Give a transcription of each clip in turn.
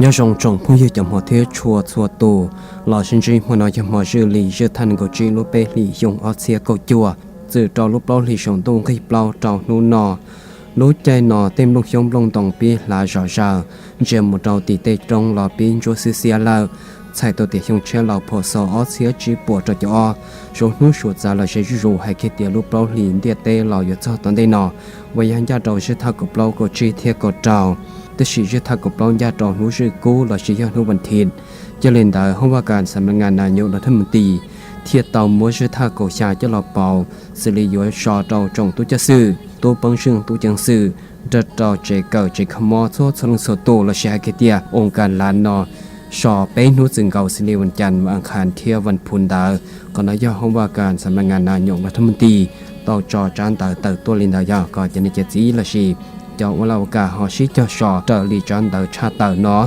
Nyob zoo tsoom phooj ywg cov hmov thiab tshua txhua tus, los sib ntsib hmo no yog hmo zwj li zwj thaj nees nkaum tsib lub peb hlis xyoo ob txhiab kaum cuaj, txwm rau lub plaub hlis saum ntuj nqig plaub rau hnub no. Lub caij no tej nplooj xyoob nplooj ntoo pib hlav zom zaws, ntsia mus rau tim tej roob los pib ntsuab xiab xiab lawm. Txhais tau tias xyoo tshiab laus phom xos ob txhiab tsib puas rau caum ob, suav hnub suav txav los ze zuj zus hais kiag tias lub plaub hlis ntiaj teb los yuav txog tom ntej no, uas yog ncaj rau zwj thaj kaum plaub kaum tsib thiab kaum rau. Tab sis zwj thaj kaum plaub ncaj rau hnub zwj kub los sis yog hnub vas thiv. Yog li ntawd hoob vaj kas xam las ngas nas nyos los thaj mus tis thiaj tau muab zwj thaj kaum xya coj los pauv xws li yuav so rau tsoom tub coj xwm, tub peeb zeej, tub ceev xwm, nrog rau tsev kawm tsev kho mob txhua txhua leej txhua tus los sis hais kiag tias oo kas lav no so peb hnub txwm nkaus xws li vas cas, vas ankhav thiab vas phuv ntawd. Qhov no yog hoob vaj kas xam las ngas nas nyos los thaj mus tis tau tso tsab ntawv tawm tuaj li ntawd yog kom cov niam cov txiv los sis cov ua laj ua kam ho sib cog so raws li tsab ntawv tshaj tawm no.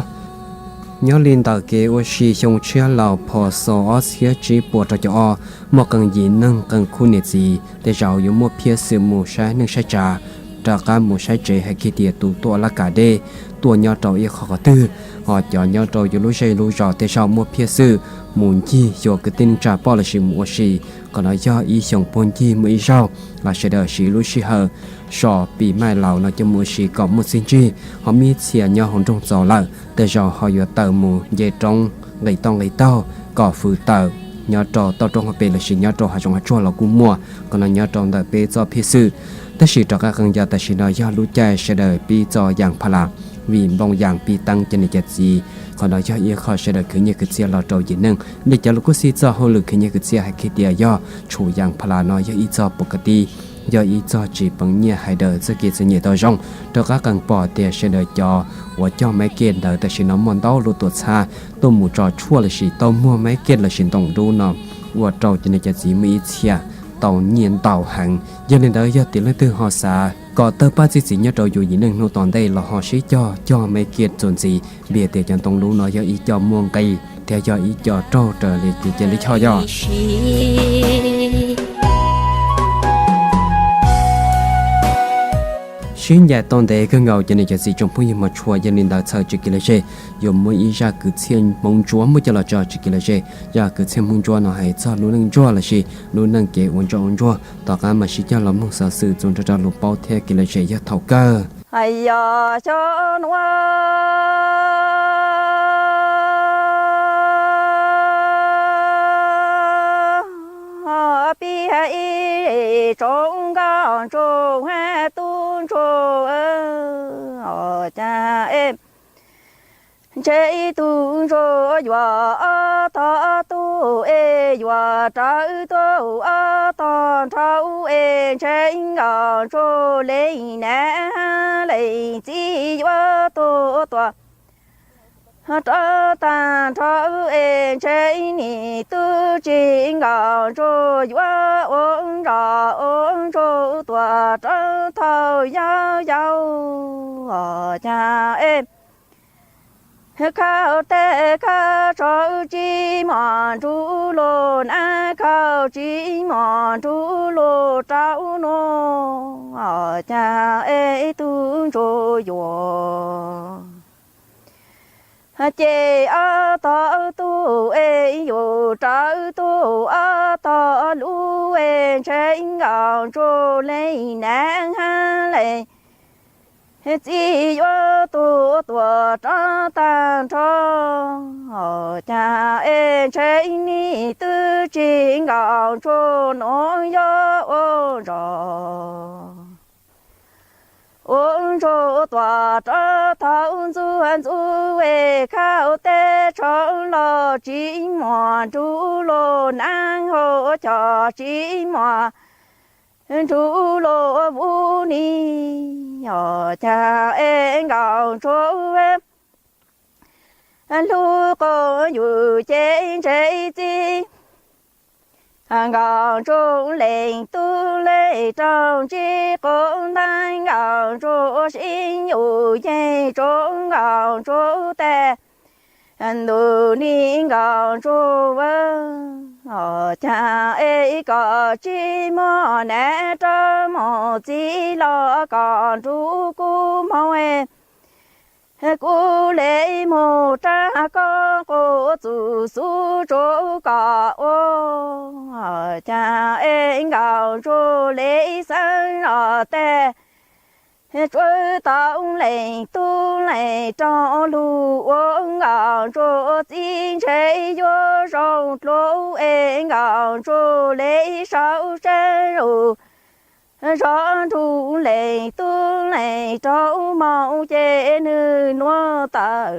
Nyob li ntawm kev ua si xyoo tshiab laus phom xos ob txhiab tsib puas rau caum ob, muaj qee yim neeg qee khub niam txiv tej zaum yuav muaj phiaj xwm mus saib neej saib tsav, rov qab mus saib tsev hais kiag tias tus tuaj laj kam deb tuaj nyob rau ib qho qhov twg, ho cov nyob rau yus lub zej lub zos tej zaum muaj phiaj xwm mus ncig xyuas kwv tij neej tsa poj los sis mus ua si. Qhov no yog ib xyoos puag ncig muaj ib zaug los sawv daws siv lub sij hawm so pis maij laus no coj mus ua si kom muaj txiaj ntsig, ho muaj ib txhia nyob hauv nroog txaus lawm tej zaum ho yuav tawm mus nce roob nqis toj nqis taug kom fwv tawm nyob rau toj roob hauv pes los sis nyob rau hav zoov hav tsuag los kuj muaj. Qhov no nyob rau ntawm peb txoj phiaj xwm. Tab sis rov qab qee yog tam sim no yog lub caij sawv daws pib txo yas pha las, vim nplooj yas pib teeb cov niam cov txiv. Qhov no yog ib qho sawv daws khwv nyiaj khwv txiaj los rau yim neeg li cov lus kub xib txoj hauj lwm khwv nyiaj khwv txiaj hais kiag tias yog tshum yas pha las no yog ib txoj pus ka tib, yog ib txoj tsis peev nyiaj hais daws txoj kev txom nyem tau zoo. Rov qab qee pom tias sawv daws cov uas cog maiv kej ntawd tam sim no muaj ntau lub tuam txhab tuaj mus tso tshuaj los sis tau muag maiv kej los sis ntoos dub no ua rau cov niam cov txiv muaj ib txhia tau nyiaj ntau heev. Yog li ntawd yog tias leej twg ho xav kom tawg paj txi txiv nyob rau yus yim neej hnub tom ntej los ho sib cog cog maiv kej txuas ntxiv, vim tias cov ntoos dub no yog ib co muaj nqis thiab yog ib co raug raws li kev cai lij choj yog. Sib ncaim tau ntev kawg nkaus cov niam cov txiv tsoom phooj ywg mos tshua, yog li ntawd txhawm tsis kev lom zem yuav muaj ib zaj kwv txhiaj hmoov ntsuab muab coj los tso tsis kev lom zem. Zaj kwv txhiaj hmoov ntsuab no hais txog lub neej ntsuag los sis lub neej kev ua ntsuag ua ntsuag. Tom qab mam sib cog los mloog xov xwm txuas nrog rau lus paub thiab kev lom zem yog thaum kawg. Yog xyoo nuav pib ib tsoom nkauj ntsuag tub ntsuag, cas ntshe ib tug ntsuag yuav ob tog tub es yuav rawv tug ob tog nrauv es ntshe nkauj ntsuag leej nam leej txiv yuav tuag tuag rov tag nrho es ntshe ib nim twb tsis nkauj ntsuag yuav ua nrauj ua ntsuag tuag rov thaum yau yau. Cas es khau tej khau tso tsis mos nrug lug na, khau tsis mos nrug lug rau nuav, cas es tug ntsuag yuav ces ob tog tub es yuav rawv tug ob tog lub es ntshe nkauj ntsuag leej nam leej txiv yuav tuag tuag rov tag nrho. Cas es ntshe ib nim twb tsis nkauj ntsuag nuav yuav ua nrauj ua ntsuag tuag rov thaum ntxuag ntxuv es khau tej tsho los tsis mos nrug lug na, hau choj tsis mos nrug lug vuv ni. Cas es nkauj ntsuag hlub quas yug ces ntshe txiv nkauj ntsuag leej tub leej rau ntsib quas ntaub, nkauj ntsuag sib yug ces tsuav nkauj ntsuag tag ntuj ni nkauj ntsuag ua. Cas es koj tsis mos nam rau mos txiv los koj nrug kuv moog es Kuv le mus rau koj qhov txuj xub tsuav kom ua cas es nkauj ntsuag le xeeb los tag. Tsuav tau leej tub leej rog lug ua nkauj ntsuag txiv ntshe yuav zoo dlua es nkauj ntsuag le sau sab lug zov nrug leej tub leej rog mus ces nwg nuav tawm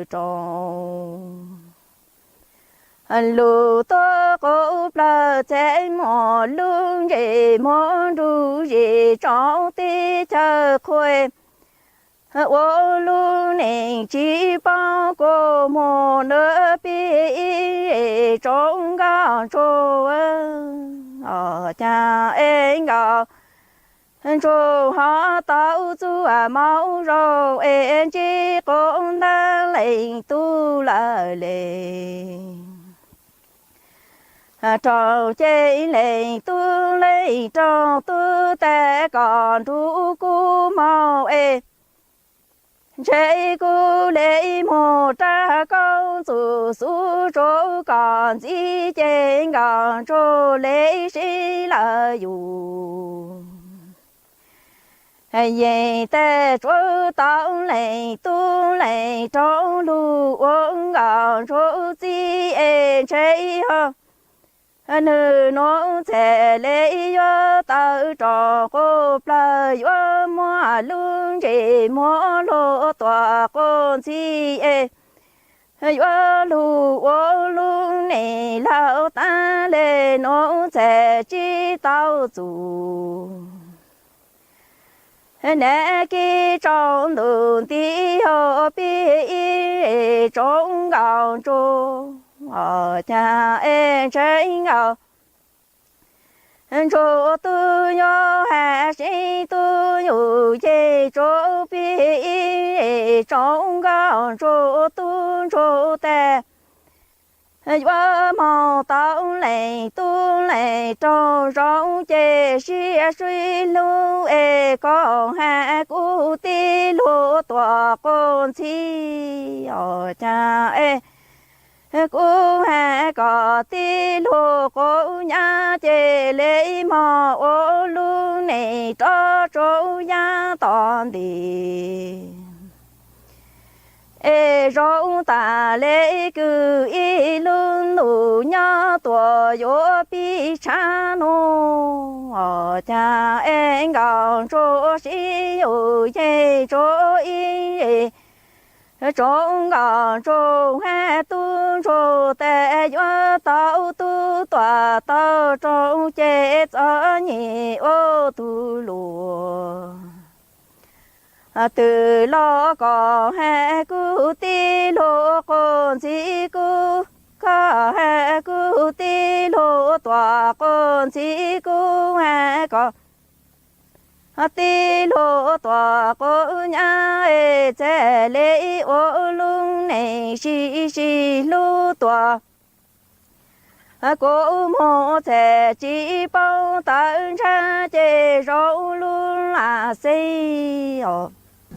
rau lug tuaj qub plawg txhab muag lub ntsej muag nrug zim tsoom teb chaws qhuas ua lub neej tsis paub kua muag nua pib tsoom nkauj ntsuag. Os, cas es nkauj ntsuag ho tau txuj mob zoo es ntsib qub ntag leej tub lawm le. Raug ces leej tub leej raug tub tas kom nrug kuv moog es ntshe kuv le mus rau koj txuj xub tsuav kom ntxiv ces nkauj ntsuag le sib lawm yus. Yeej tag tsuav tau leej tub leej raug lug ua nkauj ntsuag txiv es ntshe ho nwg nuav txhaj le yuav tawm rau qub plawg yuav muab lub ntsej muag lug tuam quas ntxhib es yuav lug ua lub neej laug tas le nuav txhaj tsis tau txuj. Nab kib tsaus ntuj nti hov pib tsoom nkauj ntsuag, os, cas es ntshe nkauj ntsuag tub yuav has sib tub yug ces tsuav pib tsoom nkauj ntsuag tub ntsuag tas yuav moog tau leej tub leej raug zoo ces sib sib hlub es koj has kuv tij lug tuam quas ntxhib, os, cas es kuv has koj tij lug quas nyab ces le moog ua lub neej rov tsuav yaj tom ntej. Es zoo tas le kws ib lub ntuj nyob tuaj yuav pib tshav nuav, os, cas es nkauj ntsuag sib yug ces tsuav ib tsoom nkauj ntsuag has tub ntsuag tas yuav tau tub tuam tau rau ces txom nyem ua tug luag. Twg los koj has kuv tij lug quas ntxhib kuv, koj has kuv tij lug tuam quas ntxhib kuv has koj tij lug tuam quas nyab es txhaj le ua lub neej sib sib hlub tuam kuv moog txhaj tsis paub tawm ntshaw ces zoo lub lam xeb os.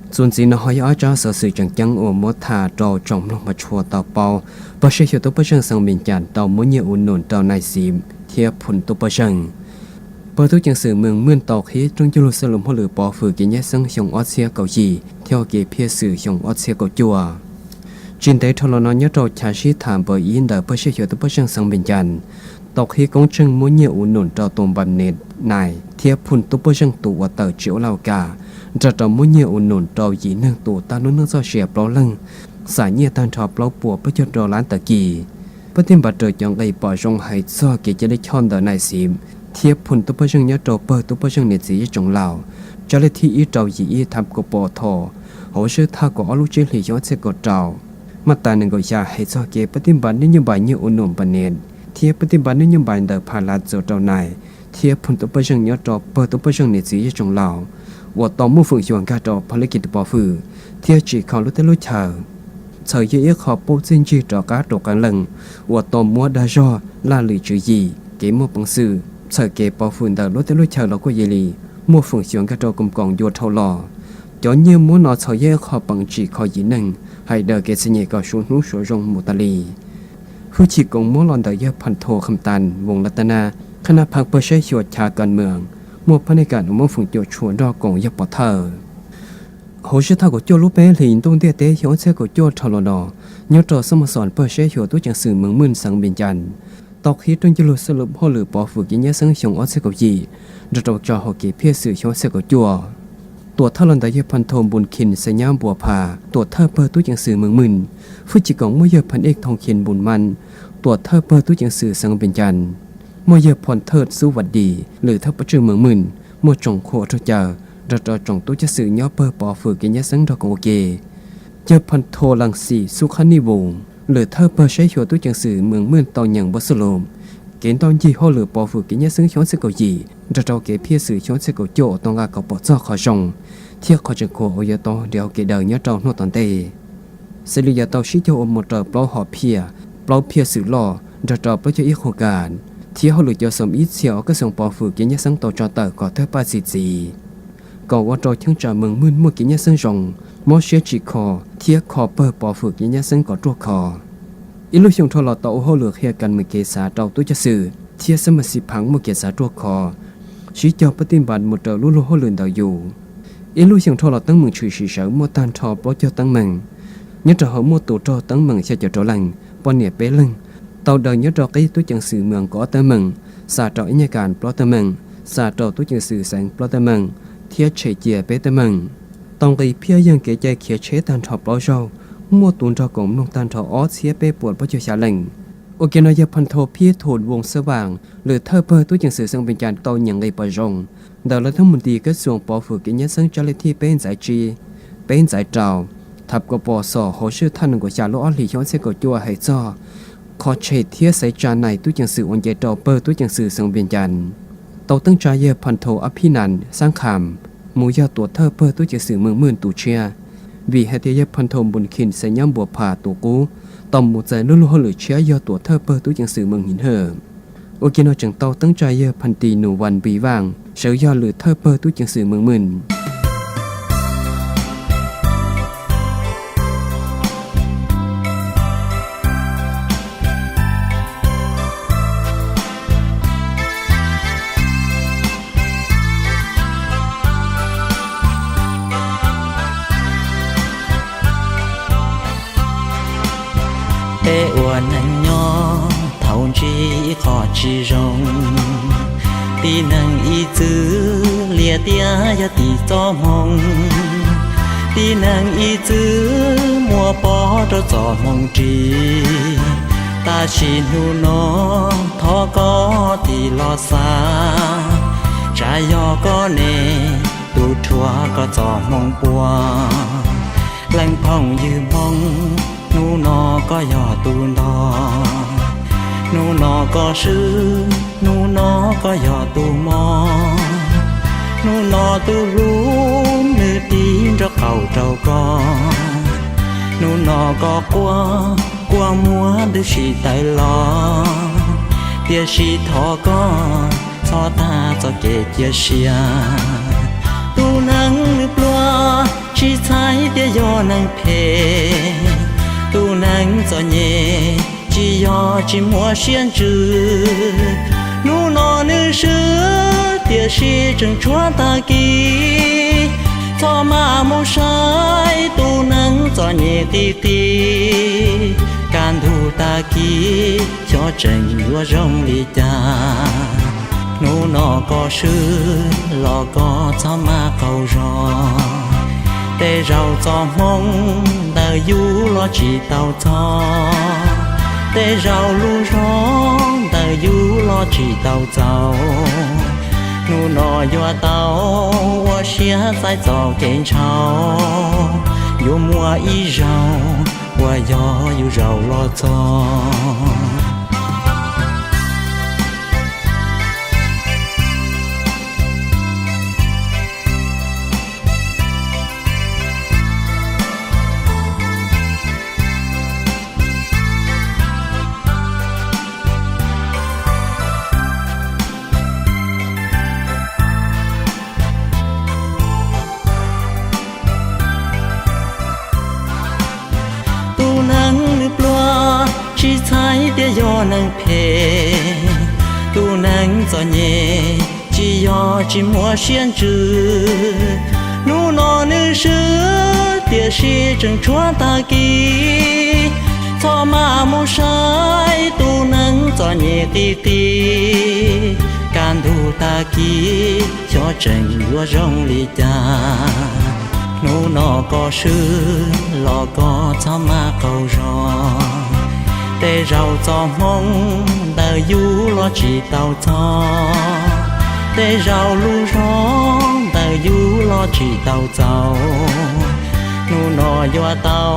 Txuas ntxiv no ho yog ob tsab xov xwm tseem ceeb uas muab tham rau tsoom mloog mos tshua tau paub. Pog Siab Xyuas tub poj zeej Xeev Mes Kas tau muab nyiaj ua num rau Nais Xiv thiab Phum tub poj zeej. Pawg tub ceev xwm Mees Maj tau qhib rooj cug lug xab lug hauj lwm pov hwm kev nyab xeeb xyoo ob txhiab kaum yim thiab kev phiaj xwm xyoo ob txhiab kaum cuaj. Tsis ntev dhau los no nyob rau chav sib tham npaws ib ntawm Pog Siab Xyuas tub poj zeej Xeev Mes Kas tau qhib koob tsheej muab nyiaj ua num rau tus Npam Nes Nais thiab Phum tub poj zeej tus uas tawm tsim ua laj ua kam, nrog rau muab nyiaj ua num rau yim neeg tus tag lub neej txoj sia plaub leeg, xam nyiaj tag nrho plaub puas plaub caug dollar tawm kis. Pab tij Npam raws cov nqe pom zoo hais txog kev cia li choj ntawm Nais Xiv thiab Phum tub poj zeej nyob rau pawg tub poj zeej niam txiv zej tsoom laus, tsab lej thib ib rau yim ib thab kaum pom thaum hauv zej thaj kaum ob lub tsib hlis xyoo ob txhiab kaum rau. Mas tas nees nkaum xya hais txog kev pab tij Npam niaj nyuj npais nyiaj ua num Npam Nes thiab pab tij Npam niaj nyuj npais ntawm Pha Lav txuas rau Nais thiab Phum tub poj zeej nyob rau pawg tub poj zeej niam txiv zej tsoom laus uas tau muaj feem xyuam nkag rau phab lej kis tus pov hwm thiab tsim kho lub teb lub chaws. Txhawm yog ib qho paub txiaj ntsig rov qab rau qee leej uas tau muab dag zog laj lwm tswv yim kev muaj peev xwm txhawm kev pov hwm ntawm lub teb lub chaws los kuj yog li muaj feem xyuam nkag rau koom koom ncua dhau los. Cov nyiaj muab no txhaum yog ib qho peem tsim kho yim neeg, hais daws kev txom nyem kom suav hnub suav zoo mus tas li. Hwj chim koom muab los ntawm yawg Phas Thos Kham Tas, Voos Las Tas Nas, Khab Naj Phaab pawg saib xyuas chav kas mees, muaj phab nej kam uas muab feem cuam tshuam nrog koom yawg pov thawj. Hauv sij thawj kaum cuaj lub peb hlis ntuj ntiaj teb xyoo ob txhiab kaum cuaj dhau los no, nyob rau xab ma xos pawg saib xyuas tub ceev xwm Mees Mej xeev Npis Cas tau qhib rooj ncig lug xab lub hauj lwm pov fwm kev nyab xeeb xyoo ob txhiab kaum yim nrog rau tso hauv kev phiaj xwm xyoo ob txhiab kaum cuaj. Tuam thawj los ntawm yawg Phas Thos Npus Khis xeem Nyab Npua Phas, tuam thawj pawg tub ceev xwm Mees Mej, hwj chim koom muaj yawg Phas Ej Thoo Khias Npus Mas, tuam thawj pawg tub ceev xwm xeev Npis Cas, muaj yawg Phas Thawj Xub Vas Dis, lwm thawj pov tswj Mees Mej, muaj tsoom qhua ua raug caw nrog rau tsoom tub ceev xwm nyob pawg pov fwm kev nyab xeeb nrog koom ua ke. Yawg Phas Thos Lees Xis Xub Qhab Nij Voos, lwm thawj pawg saib xyuas tub ceev xwm Mees Mej tau nyeem npau xub lus kev ntoj ncig hauj lwm pov fwm kev nyab xeeb xyoo ob txhiab kaum yim nrog rau kev phiaj xwm xyoo ob txhiab kaum cuaj uas tau nqa kom pom txog qhov zoo thiab qhov tseem khuam uas yuav tau nrhiav kev daws nyob rau hnub tom ntej. Xws li yuav tau sib cog ua mus raws plaub hom phiaj, plaub phiaj xwm loj nrog rau plaub caug ib qhov kas, thiab hauj lwm cov xoom ib txhia uas kab xyoo pov fwm kev nyab xeeb tau tso tawm kom thawj paj txi txiv, kom ua rau cheeb tsam Mees Mej muaj kev nyab xeeb zoo, mob siab tsim kho thiab kho pawg pov fwm kev nyab xeeb kom ruaj khov. Ib lub xyoos dhau los tau ua hauj lwm qhia kas mees kev xav rau tub ceev xwm thiab xab ma xis phav muaj kev xav ruaj khov, sib cog pab tij npas mus raws lub luag hauj lwm ntawm yus. Ib lub xyoos dhau los teeb meem tshwm sim sawv muaj tag nrho plaub caug teeb meem, nyob rau hauv muaj tus raug teeb meem xya caum rau leej, poj niam peb leeg, tau daws nyob rau qib tub ceev xwm Mees Mej kaum ob teeb meem, xa rau ib nyaj kas plaub teeb meem, xa rau tub ceev xwm xeev plaub teeb meem, thiab tshem cia peb teeb meem. Tau nqis phiaj yeeg kev cai khiav tsheb tag nrho plaub zaug, muaj tus nrog koom mloog tag nrho ob txhiab peb puas plaub caug xya leej. Ua ke no yawg Phas Thos Phiaj Thum Voos Xab Vam, lwm thawj pawg tub ceev xwm xeev Npis Cas tau nyeem nqi pom zoo ntawm lawv thab mus ntis kab xyuas pov fwm kev nyab xeeb tsab leej thib peb ntxaiv tsib, peb ntxaiv rau, thab kos pos xos hauv sij thawj nees nkaum xya lub ob hlis xyoo ob txhiab kaum cuaj hais txog qhov tshem thiab xaiv tsa nais tub ceev xwm uas nce rau pawg tub ceev xwm xeev Npis Cas, tau teeb tsa yawg Phas Thos Ab Phib Nas Xab Kham mus yog tuam thawj pawg tub ceev xwm Mees Mej tus tshiab, vim hais tias yawg Phas Thos Npus Khis xeem Nyab Npua Phas tus qub tau mus txais lub luag hauj lwm tshiab yog tuam thawj pawg tub ceev xwm Mees His Hawj. Ua ke no tseem tau teeb tsa yawg Phas Tis Nus Vas Npis Vaj sawv yog lwm thawj pawg tub ceev xwm Mees Mej. Peb ua neej nyob thaum ntsib ib qho tsis zoo, tib neeg ib txwm liam tias yog tim txoj hmoo, tib neeg ib txwm muab pov rau txoj hmoo ris. Tab sis hnub no thov koj tig los xav, tsam yog koj ne tus rhuav koj txoj hmoo puas. Leej phooj ywg Hmoob, hnub no koj yog tus ntog, hnub no koj swb, hnub no koj yog tus mob. Hnub no tus hlub nws tig nraub qaum rau koj, hnub no koj quaj kua muag ntws si tawm los, tiam sis thov koj txhob tag txoj kev cia siab. Tus neeg nws pluag tsis txhais tias yog neeg phem, tus neeg txom nyem tsis yog tsis muaj siab ntsws. Hnub no nws swb tiam sis tseem tshuav tag kis, txhob maj mus saib tus neeg txom nyem qis qis. Kaj ntug tag kis xyov tseem yuav zoo li cas, hnub no koj swb los koj txhob maj qaug zog. Tej zaum txoj hmoo ntawm yus los tsis tau txog, tej zaum lub zog ntawm yus los tsis tau txaus. Hnub no yuav tau ua siab txais txoj kev ntshaus, yuav muaj ib zaug uas yog yus zaum los txog. Neeg phem, tus neeg txom nyem, tsis yog tsis muaj siab ntsws. Hnub no nws swb, tiam sis tseem tshuav tag kis. Txhob maj mus saib tus neeg txom nyem qis qis, kaj ntug tag kis xyov tseem yuav zoo li cas. Hnub no koj swb los koj txhob maj qaug zog. Tej zaum txoj hmoo ntawm yus los tsis tau txog, tej zaum lub zog ntawm yus los tsis tau txaus. Hnub no yuav tau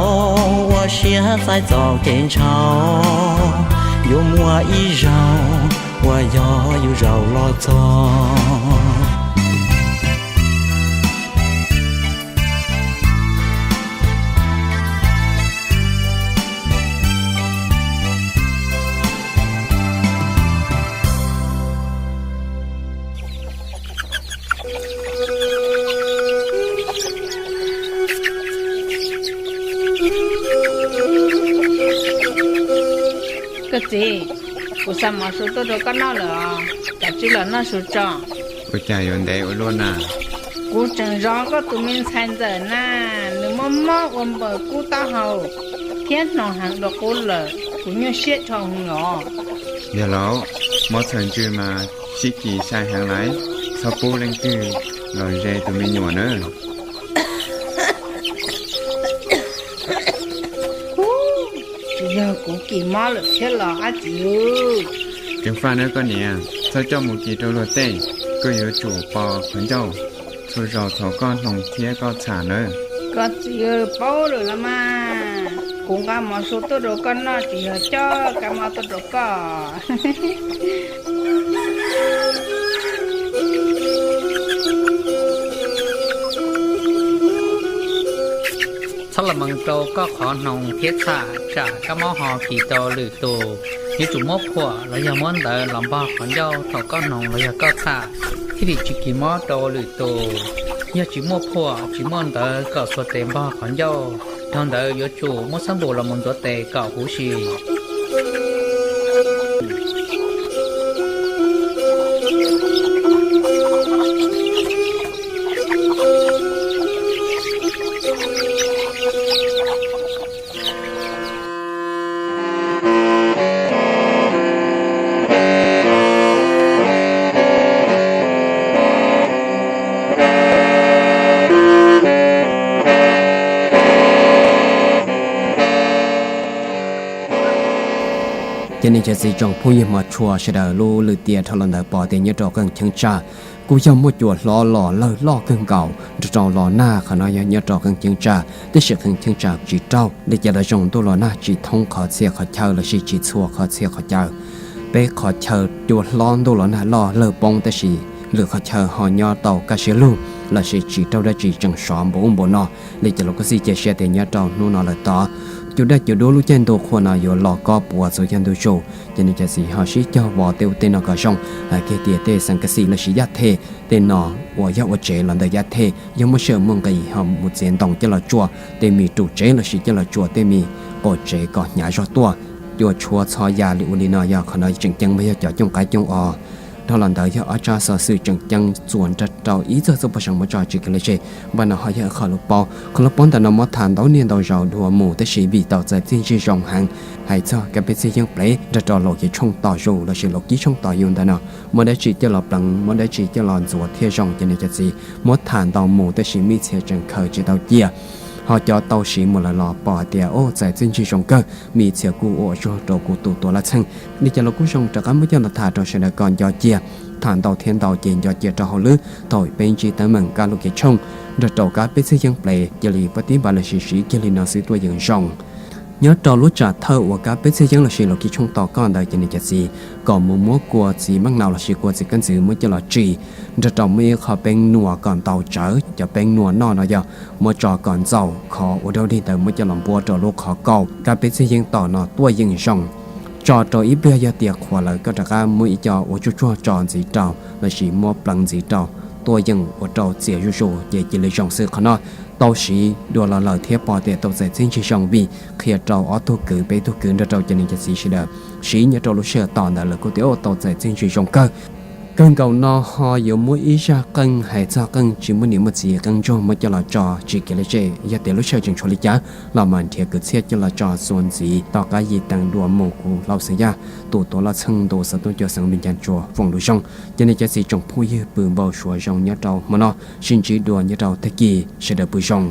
ua siab txais txoj kev ntshaus, yuav muaj ib zaug uas yog yus zaum los txog. Koj txiv, kuv xa mov su tuaj rau koj noj lawm os, kav tsij los noj su tso. Ua cas yuav ntev ua luaj na? Kuv tseem zov koj tus me ntxhais ntxawm na, nws mob mob ua npaws kub taub hau thiab hnoos heev dua qub lawm, kuv nyuaj siab dhau heev os. Yog lauj, mob txhaws ntsws mas sib kis sai heev lawm, txhob pub leej twg los ze tus me nyuam na. Tsis yog kuv kis mob lawm thiab los dab tsi? Ceev faj nawb koj niam, txhob coj mus kis rau luag tej, koj yuav tsum pos qhov ncauj txhua zaus thaum koj hnoos thiab koj txham nawb. Koj txiv, paub lawm los mas, kuv nqa mov su tuaj rau koj noj tsis yog coj kab mob tuaj rau koj. Txhob los mees rau koj qhov hnoos thiab txham, tsam kab mob ho kis tau lwm tus. Yuav tsum muab phuam los yog muab ntawv los npog qhov ncauj thaum koj hnoos los yog koj txham, thiaj li tsis kis mob rau lwm tus. Yog tsis muaj phuam tsis muaj ntawv kom xuas tes npog qhov ncauj, dhau ntawd yuav tsum muab xab npum los mus ntxuav tes kom huv si. Cov niam cov txiv tsoom phooj ywg hmov tshua sawv daws, lub lwm tiam dhau los ntawd pom tias nyob rau qee cheeb tsam kuj yog muaj cua hlob los lawg loj kawg nkaus nrog rau los nag. Qhov no yog nyob rau qee cheeb tsam, tab sis qee cheeb tsam tsis raug li cas los zoo, ntuj los nag tsis thoob qhov txhia qhov chaw lossis tsis txhua qhov txhia qhov chaw. Peb qhov chaw cua hlob ntuj los nag loj lawg poob, tab sis lwm qhov chaw ho nyob tau kaj siab lug lossis tsis raug dab tsi, tseem sov npaum ub npaum no. Li cas los kuj xij cia siab tias nyob rau hnub no lawm tod, cua daj cua dub lub caij ntuj qhua no yuav los kob puas txhua yam ntu zus. Ces niam cov txiv ho sib cog vov tej ub tej no kom zoo, hais kiag tias tej xeev kas xim lossis yaj thej tej no uas yog ua tsev los ntawm yaj thej, yog muaj sij hawm muaj nqis ho mus txiav ntoo coj los tsua tej me rum tsev lossis coj los tsua tej me qaum tsev kom hnyav zog tuaj. Cua tshuab txhob ya li ua li no, yog qhov no tseem ceeb mas yog cov cooj qaib cooj os. Dhau los ntawd yog ob tsab xov xwm tseem ceeb txuas nrog rau ib txog txoj pej xeem muab tso tsis kawg li tseg. Npaj no ho yog qhov lus paub, qhov lus paub ntawm no muab tham ntau niaj ntau zaus dua mus, tab sis vim tau txais txiaj ntsig zoo heev hais txog kab peb txhiab yeeb plev nrog rau Laus Kiv Tshooj tos zus lossis Laus Kiv Tshooj tos yus ntawm no, muaj dab tsi coj los pleev, muaj dab tsi coj los ntxuav thiaj zoo, ces niam cov txiv muab tham ntau mus tab sis ib txhia tseem khaws tsis tau cia. Ho cov tau siv mus lawm los pom hais tias ua txais txiaj ntsig zoo kawg, ib txhia kuj ua tsaug rau kuv tus tuav laj txheej. Li cas los kuj zoo rov qab muab coj los tham rau sawv daws kom nco cia. Tham ntau thiab ntau ces nco cia rau hauv lub, thaum peb ntsib teeb meem kab Laus Kiv Tshooj nrog rau kab peb txhiab yeeb plev cia li pab tib npav lossis siv kiag li no xwb tuaj yeej zoo. Nyob rau lub tsam thawj uas kab peb txhiab yeeb lossis Laus Kiv Tshooj tos koj ntawd ces niam cov txiv kom mus muab kua txiv meej nau lossis kua txiv kab ntxwv muab coj los tsim nrog rau muaj ib qho peeb nuam kom ntau tsawv, cov peeb nuam noj no yog muab tso kom ntxaus khov ua dog dig ntawd muab coj los npuab rau lub qhov kaus kab peb txhiab yeeb tom no tuaj yeej zoo. Tso rau ib pliag yog tias qhuav lawm koj rov qab muab ib co ua tsuag tsuag tso ntxiv rau lossis muab pleev ntxiv rau tuaj yeej ua rau txias zuj zus ces cia li zoo xwb qhov no. tau siv dua los lawm thiab pom tias tau txais txiaj ntsig zoo vim qhia rau ob tug kwv peb tug kwv nrog rau cov niam cov txiv sawv daws siv nyob rau lub sij hawm tom ntawd lawv kuj tias tau txais txiaj ntsig zoo kawg. Kawg nkaus no ho yuav muab ib zaj qeej hais txog qeej tsis muaj niam muaj txiv, qeej ntsuag muab coj los tso tsis kev li tsem. Yog tias lub sij hawm tseem tshuav li cas los mas nrhiav kwv txhiaj coj los tso txuas ntxiv tom qab yim teev dua mus. Kuv Lauj Xeem Yaj, tus tuav loj txheej ntu xov tooj cuaj xeev Vias Cas Tsuas, foom lus zoo. Cov niam cov txiv tsoom phooj ywg pw npau suav zoo nyob rau hmo no, sib ntsib dua nyob rau tag kis, sawv daws pw zoo.